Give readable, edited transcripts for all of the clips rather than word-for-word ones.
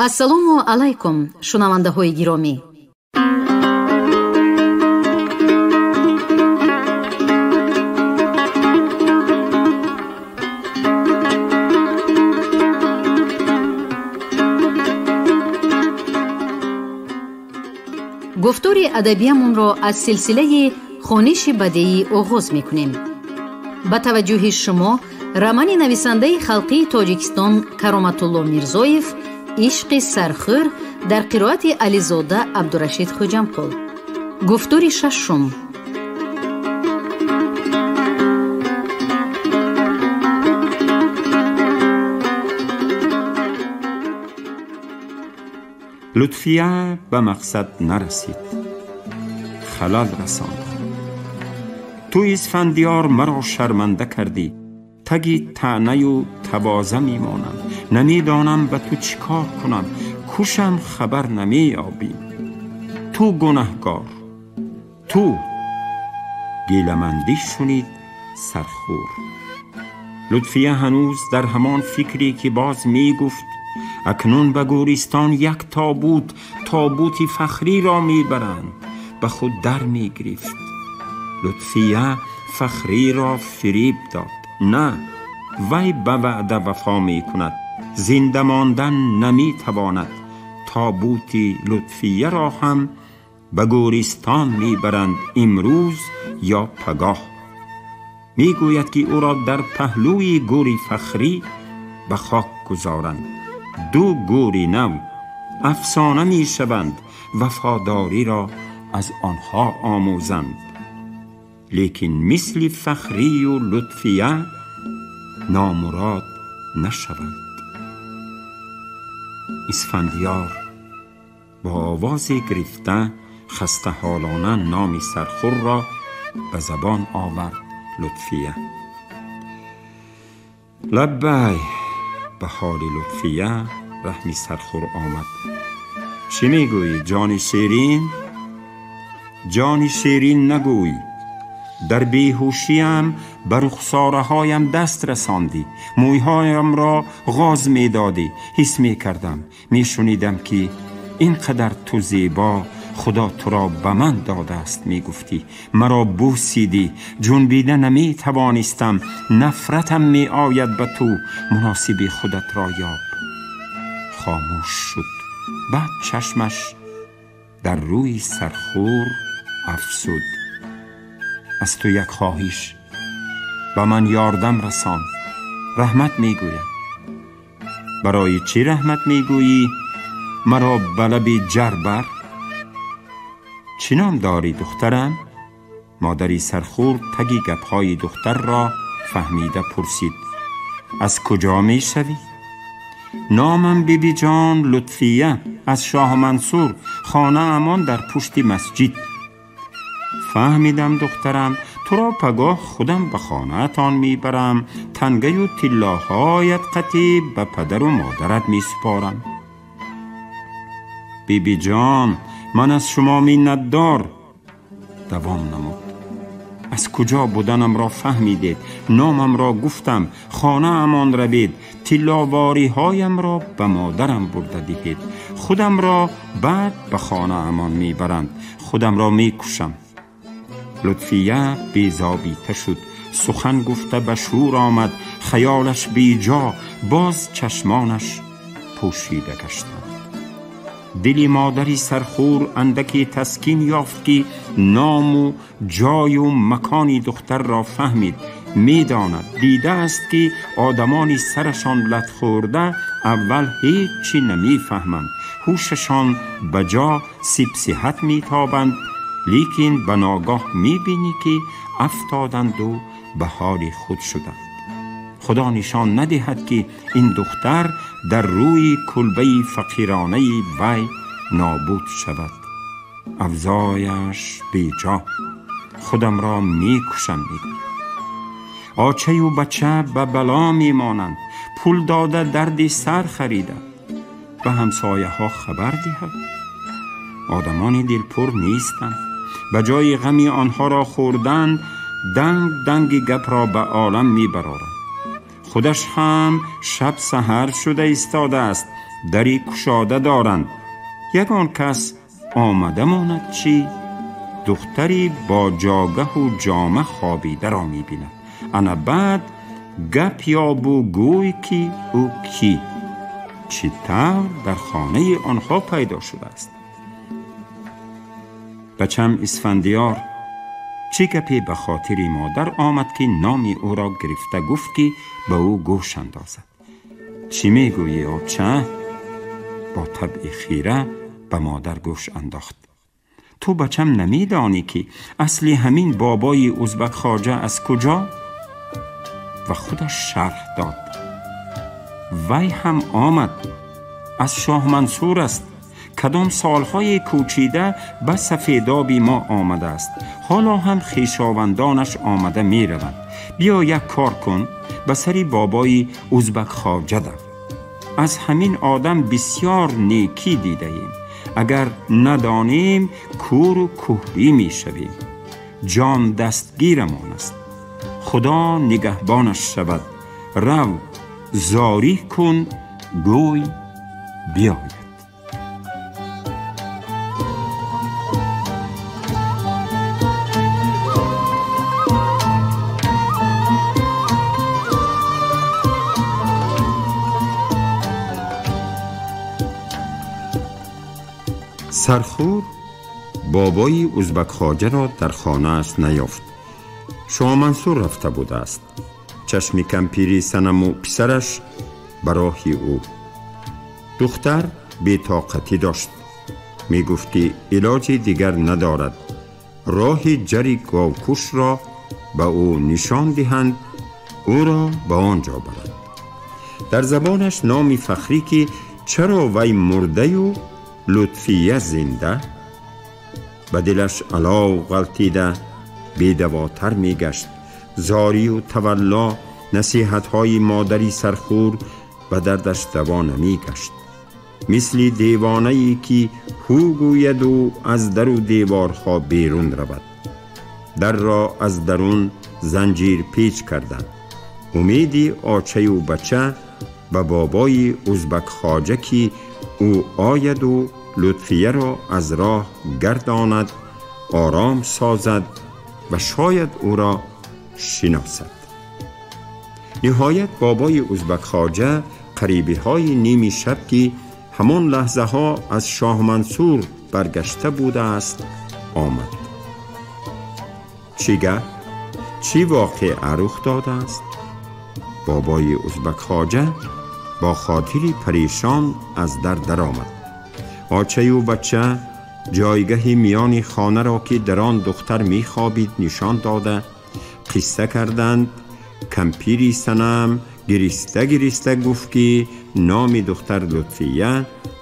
Ассалому алайкум, шунавандаҳои гиромӣ. Гуфтори адабиямонро аз силсилаи хониши бадеӣ оғоз мекунем. Ба таваҷҷӯҳи шумо романи нависандаи халқии Тоҷикистон Кароматулло Мирзоев «Ишқи сархӯр» дар қироати Ализода Абдурашид Хуҷамқул. Гуфтори шашум. Лутфия ба мақсад нарасид, халал расонд. Ту Исфандиёр маро шарманда кардӣ, таги таънаю тавоза мемонам, намедонам ба ту чӣ кор кунам, кушам хабар намеёбӣ. Ту гунаҳгор, ту. Гиламандӣ шунид сархӯр. Лутфия ҳанӯз дар ҳамон фикре ки боз мегуфт, акнун ба гӯристон як тобут, тобути Фахриро мебаранд, ба худ дар мегирифт. Лутфия Фахриро фиреб дод. На, вай ба ваъда вафо мекунад, зинда мондан наметавонад. Тобути Лутфияро ҳам ба гӯристон мебаранд имрӯз ё пагоҳ. Мегӯяд ки ӯро дар паҳлӯи гӯри Фахрӣ ба хок гузоранд. Ду гӯри нав афсона мешаванд, вафодориро аз онҳо омӯзанд. Лекин мисли Фахрию Лутфия номурод нашаванд. Исфандиёр бо овозе гирифта хастаҳолона номи сархӯрро ба забон овард. Лутфия. Лаббай! Ба ҳоли Лутфия раҳми сархӯр омад. Чӣ мегӯӣ, ҷони ширин? Ҷони ширин нагӯй. Дар беҳушиям ба рухсораҳоям даст расондӣ, мӯйҳоямро ғоз медодӣ. Ҳис мекардам, мешунидам ки ин қадар ту зебо, худо туро ба ман додааст, мегуфтӣ. Маро бӯсидӣ, ҷунбида наметавонистам, нафратам меояд ба ту, муносиби худатро ёб. Хомӯш шуд. Баъд чашмаш дар рӯи сархӯр афзуд. Аз ту як хоҳиш, ба ман ёрдам расон. Раҳмат мегӯям. Барои чӣ раҳмат мегӯӣ? Маро ба лаби ҷар бар. Чӣ ном дорӣ, духтарам? Модари сархӯр таги гапҳои духтарро фаҳмида пурсид. Аз куҷо мешавӣ? Номам Бибиҷон Лутфия, аз Шоҳ Мансур, хонаамон дар пушти масҷид. Фаҳмидам, духтарам, туро пагоҳ худам ба хонаатон мебарам, тангаю тиллоҳоят қатӣ ба падару модарат месупорам. Бибиҷон, ман аз шумо миннатдор. Давом намуд. Аз куҷо буданамро фаҳмидед, номамро гуфтам, хонаамон равед, тилловориҳоямро ба модарам бурда диҳед. Худамро баъд ба хонаамон мебаранд, худамро мекушам. Лутфия безобита шуд, сухан гуфта ба шӯр омад, хаёлаш беҷо, боз чашмонаш пӯшида гаштанд. Дили модари сархӯр андаке таскин ёфт, ки ному ҷою макони духтарро фаҳмид. Медонад, дидааст, ки одамони сарашон лат хӯрда аввал ҳеҷ чӣ намефаҳманд, ҳушашон ба ҷо сибсиҳат метобанд, лекин ба ногоҳ мебинӣ, ки афтоданду ба ҳоли худ шуданд. Худо нишон надиҳад, ки ин духтар дар рӯи кулбаи фақиронаи вай нобуд шавад. Авзояш беҷо. Худамро мекушам, мегӯяд. Очаю бача ба бало мемонанд, пул дода дарди сар харида. Ба ҳамсояҳо хабар диҳад. Одамони дилпур нестанд. Ба ҷои ғами онҳоро хӯрдан, данг данги гапро ба олам мебароранд. Худаш ҳам шаб саҳар шуда истодааст. дари кушода доранд. Ягон кас омада монад чӣ? Духтари бо ҷогаҳу ҷома хобидаро мебинад. Ана баъд гап ёбу гӯй, ки ӯ кӣ, чӣ тавр дар хонаи онҳо пайдо шудааст. Бачам Исфандиёр чӣ гапе ба хотири модар омад, ки номи ӯро гирифта гуфт, ки ба ӯ гӯш андозад. Чӣ мегӯӣ, оча? Бо табъи хира ба модар гӯш андохт. Ту, бачам, намедонӣ, ки асли ҳамин бобои Узбак Хоҷа аз куҷо? Ва худаш шарҳ дод. Вай ҳам омад, аз Шоҳмансур аст. Кадом солҳои кӯчида ба сафедоби мо омадааст. Ҳоло ҳам хешовандонаш омада мераванд. Биё, як кор кун, ба сари бобои Узбак Хоҷа дав. Аз ҳамин одам бисёр некӣ дидаем. Агар надонем, кӯру кӯҳрӣ мешавем. Ҷон дастгирамон аст. Худо нигаҳбонаш шавад. Рав, зорӣ кун, гӯй биёяд. Сархӯр бобои Узбак Хоҷаро дар хонааш наёфт. Шоҳмансур рафта будааст. Чашми кампири Санаму писараш ба роҳи ӯ. Духтар бетоқатӣ дошт. Мегуфт, ки илоҷи дигар надорад. Роҳи ҷари говкушро ба ӯ нишон диҳанд, ӯро ба он ҷо баранд. Дар забонаш номи Фахрӣ, ки чаро вай мурдаю Лутфия зинда? Ба дилаш алов ғалтида бедавотар мегашт. Зорию тавалло, насиҳатҳои модари сархӯр ба дардаш даво намегашт. Мисли девонае, ки ҳу гӯяду аз дару деворҳо берун равад. Дарро аз дарун занҷир печ карданд. Умеди очаю бача ба бобои Узбак Хоҷа, ки ӯ ояду Лутфияро аз роҳ гардонад, ором созад ва шояд ӯро шиносад. Ниҳоят бобои Узбак Хоҷа қарибиҳои ними шаб, ки ҳамон лаҳзаҳо аз Шоҳмансур баргашта будааст, омад. Чӣ гап? Чӣ воқеа рух додааст? Бобои Узбак Хоҷа бо хотири парешон аз дар даромад. Очаю бача ҷойгаҳи миёни хонаро, ки дар он духтар мехобид, нишон дода қисса карданд. Кампири Санам гириста гириста гуфт, ки номи духтар Лутфия,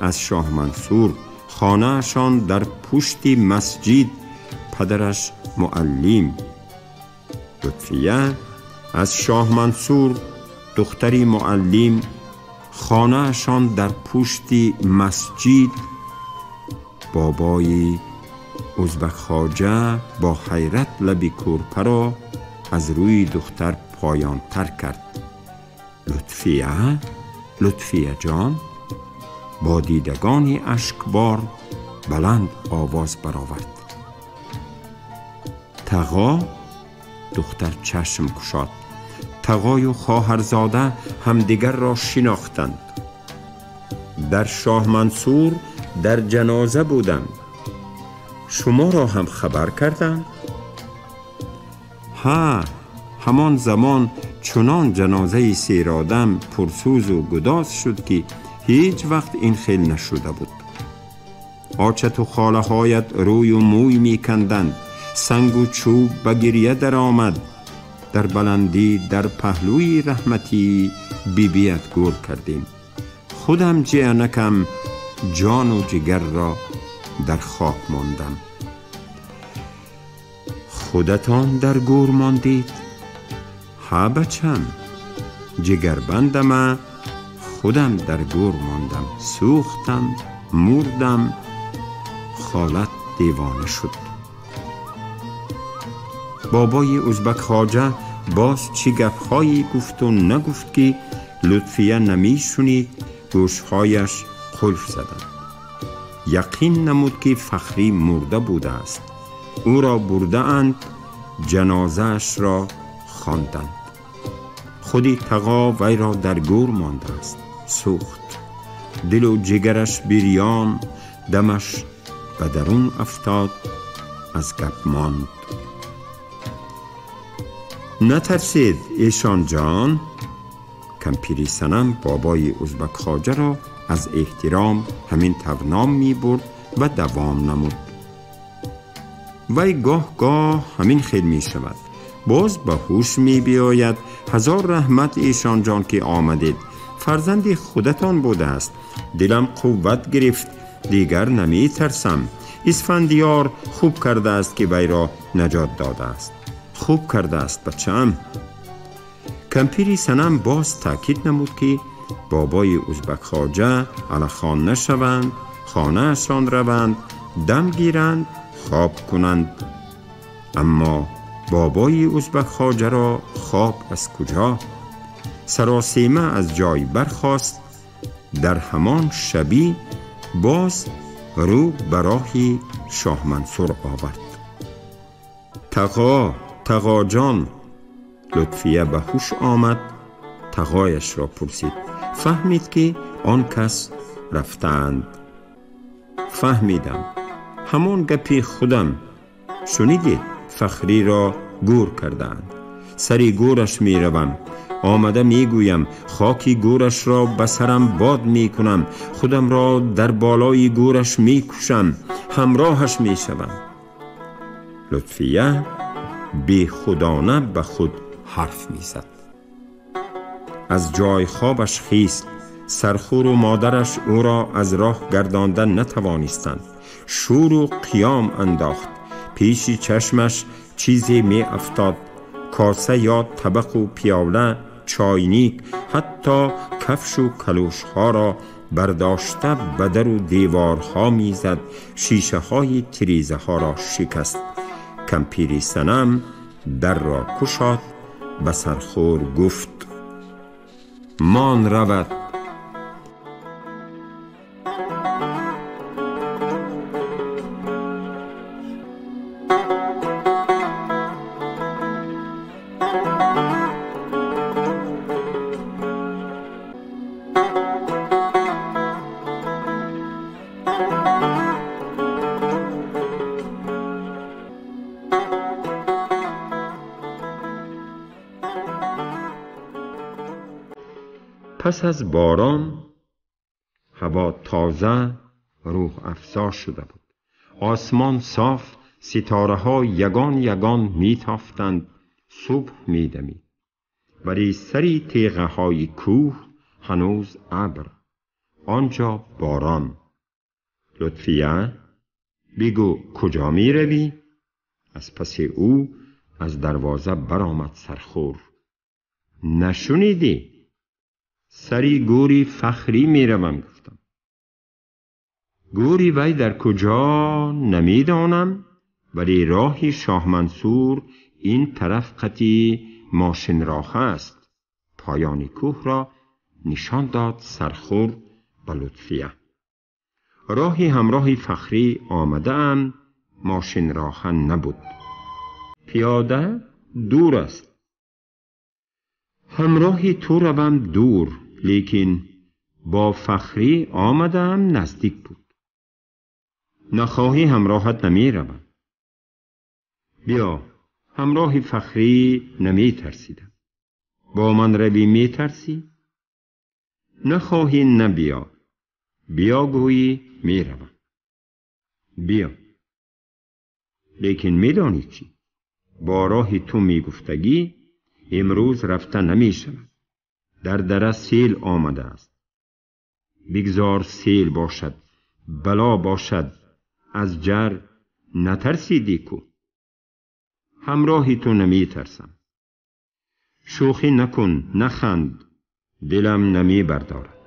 аз Шоҳмансур, хонаашон дар пушти масҷид, падараш муаллим. Лутфия аз Шоҳмансур, духтари муаллим, хонаашон дар пушти масҷид. Бобои Узбак Хоҷа бо ҳайрат лаби кӯрпаро аз рӯи духтар поёнтар кард. Лутфия, Лутфияҷон, бо дидагони ашкбор баланд овоз баровард. Тағо? Духтар чашм кушод. Тағою хоҳарзода ҳамдигарро шинохтанд. Дар Шоҳмансур дар ҷаноза будам. Шуморо ҳам хабар карданд? Ҳа, ҳамон замон чунон ҷанозаи серодам пурсӯзу гудоз шуд, ки ҳеҷ вақт ин хел нашуда буд. Очату холаҳоят рӯю мӯй меканданд. Сангу чӯб ба гирья даромад. Дар баландӣ, дар паҳлӯи раҳматӣ бибият гӯр кардем. Худам ҷиянакам ҷону ҷигарро дар хок мондам. Худатон дар гӯр мондед? Ҳа, бачам, ҷигарбандама худам дар гӯр мондам. Сӯхтам, мурдам, холат девона шуд. Бобои Узбак Хоҷа боз чӣ гапҳое гуфту нагуфт, ки Лутфия намешунид. гӯшҳояш қулф заданд. Яқин намуд, ки Фахрӣ мурда будааст. Ӯро бурдаанд, ҷанозаашро хонданд. Худи Тағо вайро дар гӯр мондааст. Сӯхт. Дилу ҷигараш бирён, дамаш ба дарун афтод, аз гап монд. Натарсед, эшонҷон. Кампири Санам бобои Узбак Хоҷаро аз эҳтиром ҳамин тавр ном мебурд ва давом намуд. Вай гоҳ-гоҳ ҳамин хел мешавад. Боз ба ҳуш мебиёяд. Ҳазор раҳмат, эшонҷон, ки омадед. Фарзанди худатон будааст. Дилам қувват гирифт, дигар наметарсам. Исфандиёр хуб кардааст, ки вайро наҷот додааст. Хуб кардааст, бачаам. Кампири Санам боз таъкид намуд, ки бобои Узбак Хоҷа алахон нашаванд, хонаашон раванд, дам гиранд, хоб кунанд. Аммо бобои Узбак Хоҷаро хоб аз куҷо? Саросема аз ҷой бархост. Дар ҳамон шабӣ боз рӯ ба роҳи Шоҳмансур овард. Тағо, Тағоҷон! Лутфия ба ҳуш омад, тағояшро пурсид. Фаҳмид, ки он кас рафтаанд. Фаҳмидам. Ҳамон гапи худам. Шунидед, Фахриро гӯр кардаанд. Сари гӯраш меравам. Омада мегӯям, хоки гӯрашро ба сарам бод мекунам, худамро дар болои гӯраш мекушам, ҳамроҳаш мешавам. Лутфия бехудона ба худ ҳарф мезад. Аз ҷой хобаш хист. Сархӯру модараш ӯро аз роҳ гардонда натавонистанд. Шӯру қиём андохт. Пеши чашмаш чизе меафтод. Коса ё табақу пиёла, чойник, ҳатто кафшу калӯшҳоро бардошта ба дару деворҳо мезад, шишаҳои тирезаҳоро шикаст. Кампири Санам дарро кушод, ба сархӯр гуфт: мон равад. پس از باران هوا تازه روح افزا شده بود. آسمان صاف، ستاره ها یگان یگان میتافتند. صبح میدمید، ولی سری تیغه های کوه هنوز ابر، آنجا باران. لطفیه بگو کجا می روی؟ از پس او از دروازه برآمد سرخور. نشنیدی؟ سری گوری فخری میروم گفتم. گوری وی در کجا نمیدانم، ولی راهی شاه منصور این طرف قطی ماشین راه است. پایان کوه را نشان داد سرخور به لطفیه. راهی همراهی فخری آمده ام، ماشین راه نبود. پیاده دور است. همراهی تو روم دور، لیکن با فخری آمدم نزدیک بود. نخواهی همراهت نمی روم. بیا، همراه فخری نمی ترسیدم. با من روی می ترسی؟ نخواهی نبیا. بیا گویی می روم. بیا. لیکن می دانی چی؟ با راه تو می گفتگی امروز رفته نمی شود. در دره سیل آمده است. بگذار سیل باشد، بلا باشد، از جر نترسیدی کو. همراهی تو نمی ترسم. شوخی نکن، نخند، دلم نمی بردارد.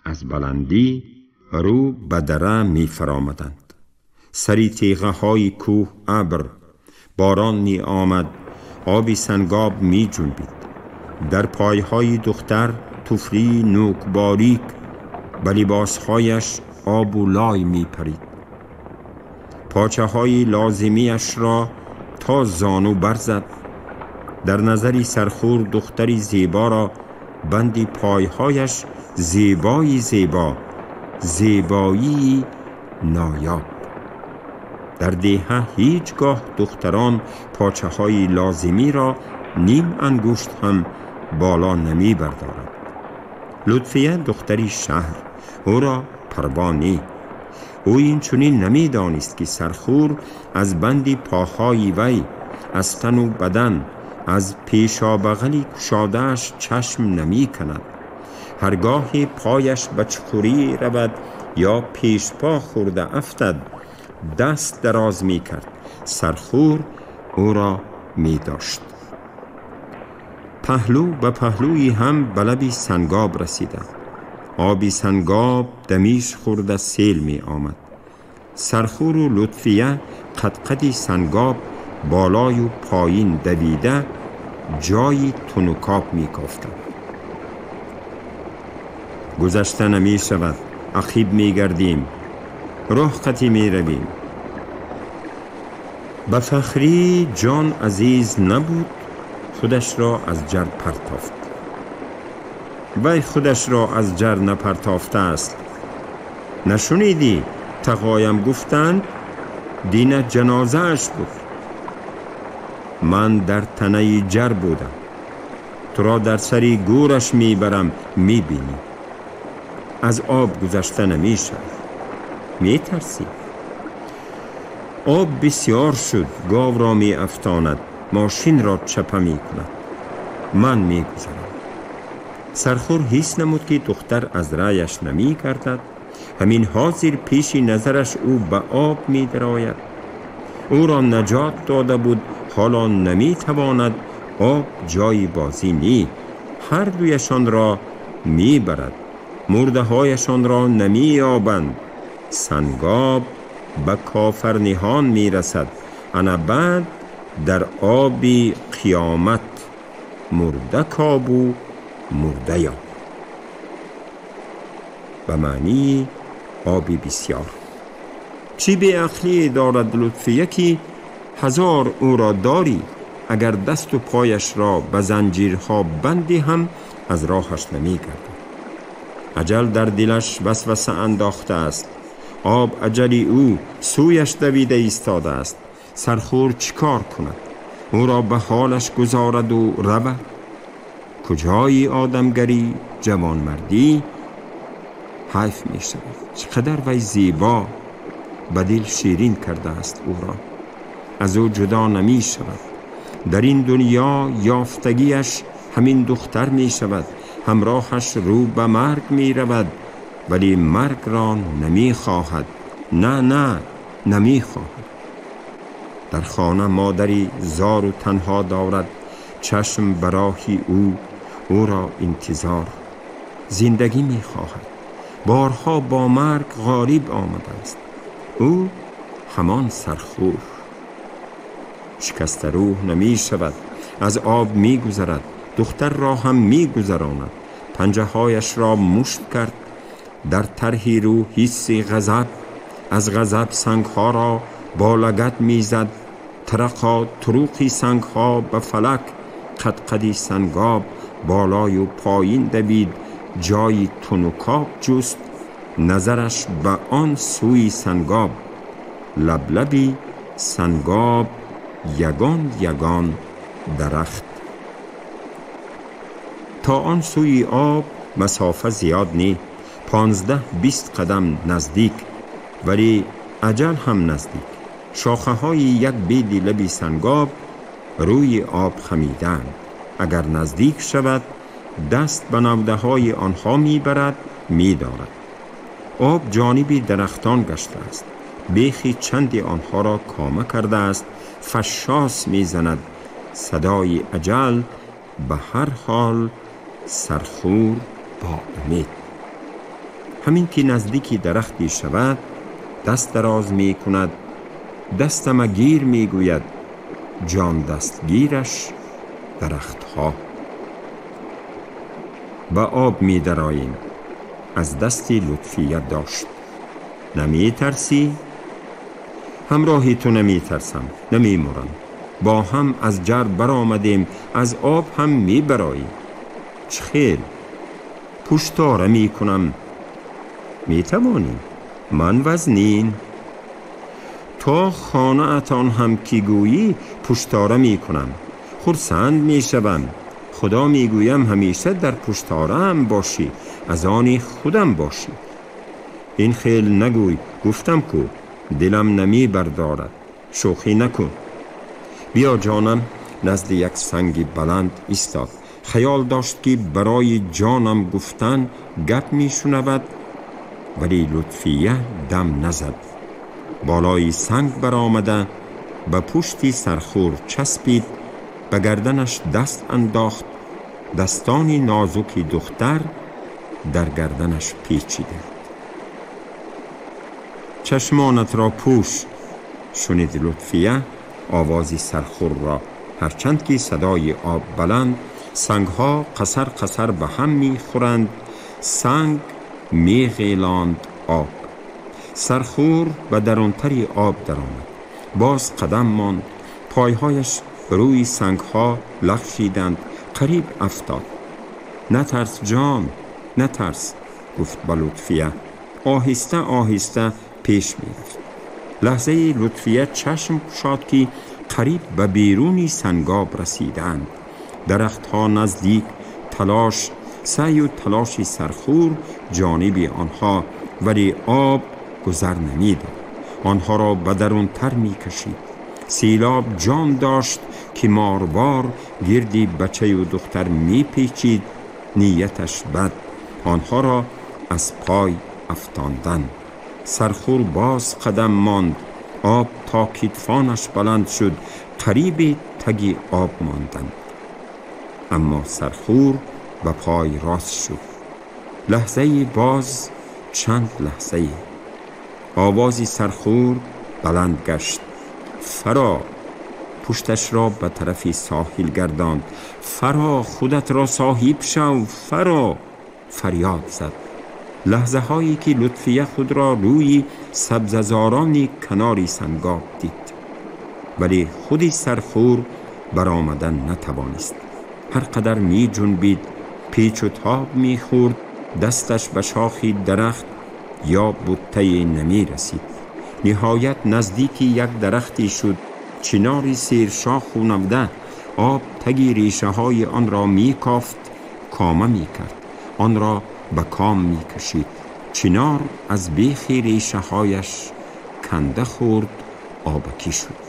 از بلندی رو به دره می فرامدند. سری تیغه های کوه ابر، باران می آمد، آبی سنگاب می جنبید. در پایهای دختر туфли нӯкборик, ба либосҳояш обу лой мепарид. Почаҳои лозимиашро то зону барзад. Дар назари сархӯр духтари зеборо банди пойҳояш зебои зебо, зебоии ноёб. Дар деҳа ҳеҷ гоҳ духтарон почаҳои лозимиро ним ангушт ҳам боло намебардорад. Лутфия духтари шаҳр, ӯро парво нӣ. Ӯ инчунин намедонист, ки сархӯр аз банди поҳои вай, аз тану бадан, аз пешобағали кушодааш чашм намеканад. Ҳаргоҳе пояш ба чуқурӣ равад ё пешпо хӯрда афтад, даст дароз мекард. Сархӯр ӯро медошт. Паҳлӯ ба паҳлӯи ҳам ба лаби сангоб расиданд. Оби сангоб дамиш хӯрда сел меомад. Сархӯру Лутфия қадқади сангоб болою поин давида ҷои тунукоб мекофтанд. Гузашта намешавад, ақиб мегардем, роҳ қатӣ меравем. Ба Фахрӣ ҷон азиз набуд, худашро аз ҷар партофт. Вай худашро аз ҷар напартофтааст. Нашунидӣ, тағоям гуфтанд, дина ҷанозааш буд. Ман дар танаи ҷар будам. Туро дар сари гӯраш мебарам, мебинӣ. Аз об гузашта намешавад. Метарсӣ. Об бисёр шуд, говро меафтонад, мошинро чапа мекунад. Ман мегузарам. Сархӯр ҳис намуд, ки духтар аз раъяш намегардад. Ҳамин ҳозир пеши назараш ӯ ба об медарояд. Ӯро наҷот дода буд, ҳоло наметавонад. Об ҷои бозӣ нӣ, ҳар дуяшонро мебарад, мурдаҳояшонро намеёбанд. Сангоб ба кофарниҳон мерасад. Ана баъд дар оби қиёмат мурда кобу мурда ёб. Ба маънии оби бисёр. Чӣ беақлие дорад Лутфия, ки ҳазор ӯро дорӣ, агар дасту пояшро ба занҷирҳо банди ҳам аз роҳаш намегардад. Аҷал дар дилаш васваса андохтааст. Об аҷали ӯ сӯяш давида истодааст. Сархӯр чӣ кор кунад? Ӯро ба ҳолаш гузораду равад? Куҷои одамгарӣ, ҷавонмардӣ? Ҳайф мешавад, чӣ қадар вай зебо, ба дил ширин кардааст ӯро. Аз ӯ ҷудо намешавад. Дар ин дунё ёфтагиаш ҳамин духтар мешавад. Ҳамроҳаш рӯ ба марг меравад, вале маргро намехоҳад. На, на, намехоҳад. Дар хона модари зору танҳо дорад. Чашм ба роҳи ӯ, ӯро интизор. Зиндагӣ мехоҳад. Борҳо бо марг ғолиб омадааст. Ӯ ҳамон сархӯр. Шикаста рӯҳ намешавад. Аз об мегузарад, духтарро ҳам мегузаронад. Панҷаҳояшро мушт кард. Дар тарҳи рӯ ҳисси ғазаб. Аз ғазаб сангҳоро бо лагат мезад. Тарақа туруқи сангҳо ба фалак. Қадқади сангоб болою поин давид. Ҷои тунукоб ҷуст. Назараш ба он сӯи сангоб. Лаблаби сангоб ягон ягон дарахт. То он сӯи об масофа зиёд не, 15-20 қадам наздик, вале аҷал ҳам наздик. Шохаҳои як беди лаби сангоб рӯи об хамидаанд. Агар наздик шавад, даст ба навдаҳои онҳо мебарад, медорад. Об ҷониби дарахтон гаштааст. Бехи чанди онҳоро кома кардааст. Фашшос мезанад. Садои аҷал. Ба ҳар ҳол сархӯр бо умед. Ҳамин ки наздики дарахте шавад, даст дароз мекунад. Дастама гир мегӯяд. Ҷон дастгираш дарахтҳо. به آب می دراییم. از دست لطفیه داشت. نمی ترسی؟ همراهی تو نمی ترسم، نمی مرم. با هم از جر برآمدیم، از آب هم می براییم. چخیل؟ پشتاره می کنم. می توانیم. من وزنین. تا خانه اتان هم کی گویی پشتاره می کنم. خرسند می شوم. خدا می گویم همیشه در پشتاره هم باشی، از آن خودم باشی. این خیل نگوی، گفتم کو دلم نمی بردارد. شوخی نکن. بیا جانم. نزد یک سنگ بلند ایستاد. خیال داشت که برای جانم گفتن گپ می شنود، ولی لطفیه دم نزد. بالای سنگ برآمده به پشتی سرخور چسبید، به گردنش دست انداخت. دستانی نازکی دختر در گردنش پیچیده. چشمانت را پوش، شنید لطفیه آوازی سرخور را. هرچند که صدای آب بلند، سنگها قصر قصر به هم میخورند، سنگ میغیلاند آب. سرخور به درونتری آب درآمد. باز قدم ماند. پایهایش روی سنگها لغزیدند. قریب افتاد. نترس جان، نترس، گفت با لطفیه. آهسته آهسته پیش میرفت. لحظه لطفیه چشم گشاد که قریب به بیرونی سنگاب رسیدند. درختها نزدیک، تلاش، سعی و تلاش سرخور جانب آنها، ولی آب گذر نمیداد. آنها را به درونتر میکشید. سیلاب جان داشت که ماروار گردی بچه و دختر میپیچید. نیتش بد، آنها را از پای افتاندن. سرخور باز قدم ماند. آب تا کتفانش بلند شد. قریب تگی آب ماندند. اما سرخور به پای راست شد. لحظه باز، چند لحظه، آوازی سرخور بلند گشت. فرا. پشتش را به طرف ساحل گرداند. فرا، خودت را صاحب شو، فرا، فریاد زد. لحظه هایی که لطفیه خود را روی سبززاران کناری سنگاب دید، ولی خودی سرخور برآمدن نتوانست. هر قدر می جنبید، پیچ و تاب می خورد، دستش به شاخی درخت یا بوته نمی رسید. نهایت نزدیکی یک درختی شد، چناری سیر شاخ و نوده. آب تگی ریشه های آن را می کافت، کامه می کرد، آن را به کام می کشید. چنار از بیخ ریشه هایش کنده خورد، آبکی شد.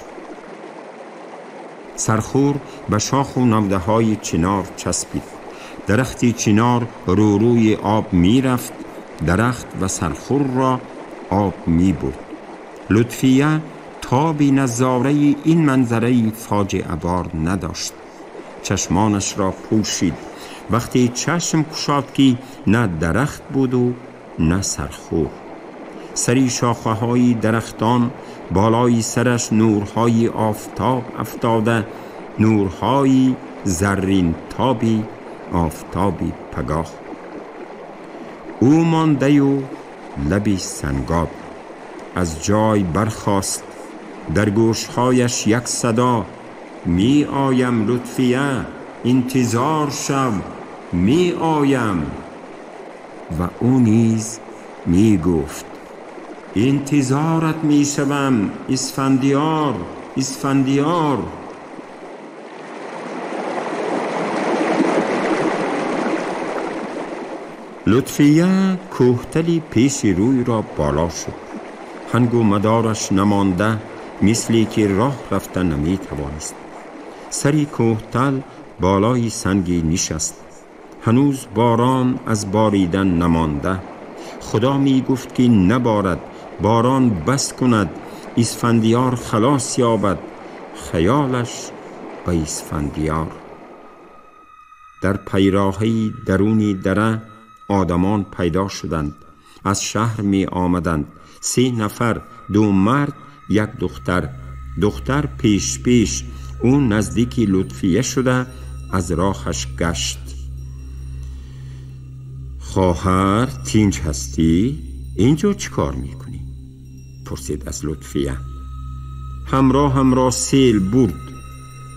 سرخور به شاخ و نوده های چنار چسبید. درختی چنار رو روی آب می رفت. درخت و سرخور را آب می برد. لطفیه تابی نظاره این منظره فاجعه بار نداشت. چشمانش را پوشید. وقتی چشم گشاد که نه درخت بود و نه سرخور. سری شاخه های درختان، بالای سرش نورهای آفتاب افتاده، نورهای زرین تابی آفتابی پگاه. او مانده و لبی سنگاب. از جای برخاست. در گوشهایش یک صدا: می آیم لطفیه، انتظار شو، می آیم. و او نیز می گفت: انتظارت می شوم اسفندیار، اسفندیار. لطفیه کوهتلی پیش روی را بالا شد. هنگ و مدارش نمانده، مثلی که راه رفته نمی توانست. سری کوهتل بالای سنگی نشست. هنوز باران از باریدن نمانده. خدا می گفت که نبارد، باران بس کند، اسفندیار خلاص یابد. خیالش به اسفندیار. در پیراهی درونی دره آدمان پیدا شدند. از شهر می آمدند. 3 نفر، 2 مرد، 1 دختر. دختر پیش پیش او نزدیکی لطفیه شده از راهش گشت. خواهر تینج هستی؟ اینجا چی کار میکنی؟ پرسید از لطفیه. همراه را سیل برد.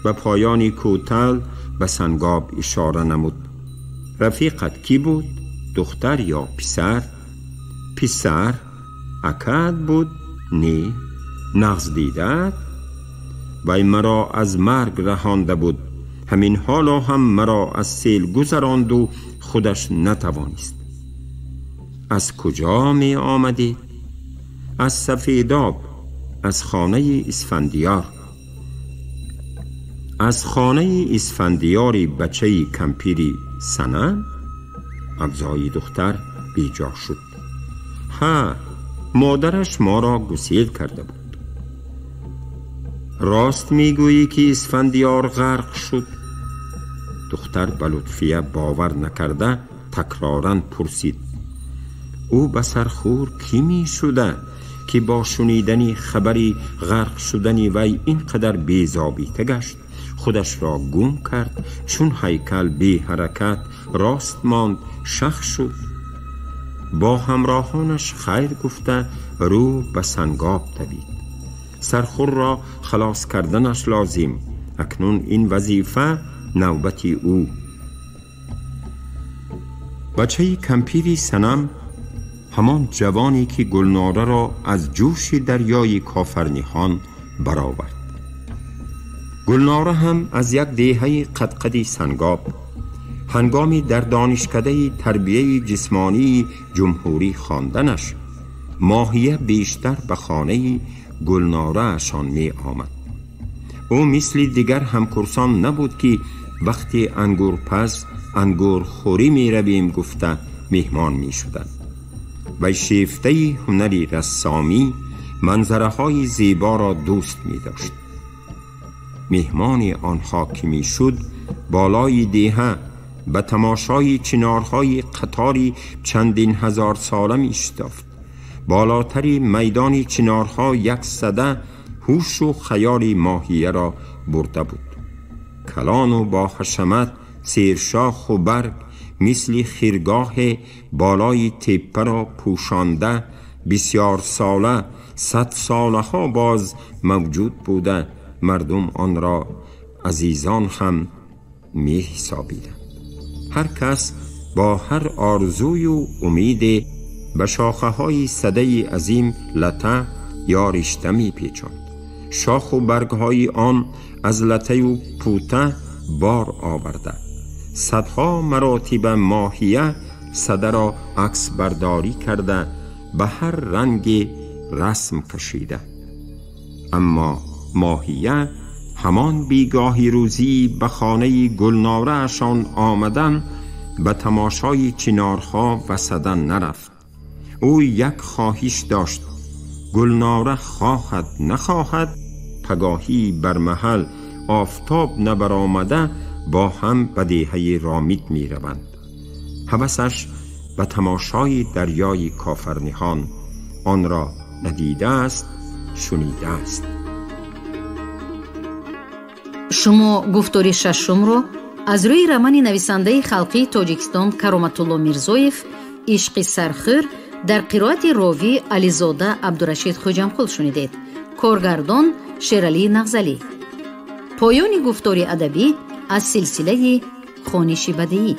به پایان کوتل به سنگاب اشاره نمود. رفیقت کی بود؟ دختر یا پسر؟ پسر. اکد بود؟ نه. نغز دیدد؟ وی مرا از مرگ رهانده بود. همین حالا هم مرا از سیل گذراند و خودش نتوانست. از کجا می آمدی؟ از سفیداب، از خانه اسفندیار. از خانه اسفندیاری بچه کمپیری سنم؟ ابزای دختر بیجا شد. ها، مادرش ما را گسیل کرده بود. راست میگویی که اسفندیار غرق شد؟ دختر به لطفیه باور نکرده تکراراً پرسید. او به سرخور کی می شده که با شنیدن خبری غرق شدن وی اینقدر بی‌ضابطه گشت؟ خودش را گم کرد، چون هیکل بی حرکت راست ماند، شخ شد. با همراهانش خیر گفته رو به سنگاب دوید. سرخور را خلاص کردنش لازم. اکنون این وظیفه نوبتی او. بچه کمپیری سنم، همان جوانی که گلناره را از جوش دریای کافرنهان برآورد. گلناره هم از یک دیهه قدقدی سنگاب، هنگامی در دانشکده تربیه جسمانی جمهوری خواندنش، ماهیه بیشتر به خانه گلناره اشان می آمد. او مثل دیگر همکرسان نبود که وقتی انگور پز انگور خوری می رویم گفته مهمان می شدند. و شیفته هنری رسامی منظره های زیبا را دوست می داشت. مهمان آنها که می شد بالای دیهه به تماشای چنارهای قطاری چندین هزار ساله می شتافت. بالاتری میدان چنارها یک سده هوش و خیال ماهیه را برده بود. کلان و با حشمت سیرشاخ و برگ مثل خیرگاه بالای تپه را پوشانده، بسیار ساله، 100 ساله ها باز موجود بوده. مردم آن را عزیزان هم می حسابیدند. هر کس با هر آرزوی و امید به شاخه های سده عظیم لطه یا رشته می پیچاند. شاخ و برگ های آن از لطه و پوته بار آورده. صدها مراتب ماهیه سده را عکس برداری کرده، به هر رنگ رسم کشیده. اما ماهیه همان بیگاهی روزی به خانه گلناره اشان آمدن به تماشای چنارها و سده نرفت. او یک خواهش داشت: گلناره خواهد نخواهد پگاهی بر محل آفتاب نبرآمده با هم به دیهه رامید می روند. هوسش به تماشای دریای کافرنهان، آن را ندیده است، شنیده است. Шумо гуфтори шашумро аз рӯи романи нависандаи халқии Тоҷикистон Кароматулло Мирзоев «Ишқи сархӯр» дар қироати ровӣ Ализода Абдурашид Хоҷамқул шунидед. Коргардон Шералӣ Нағзалӣ. Поёни гуфтори адабӣ аз силсилаи хониши бадеӣ.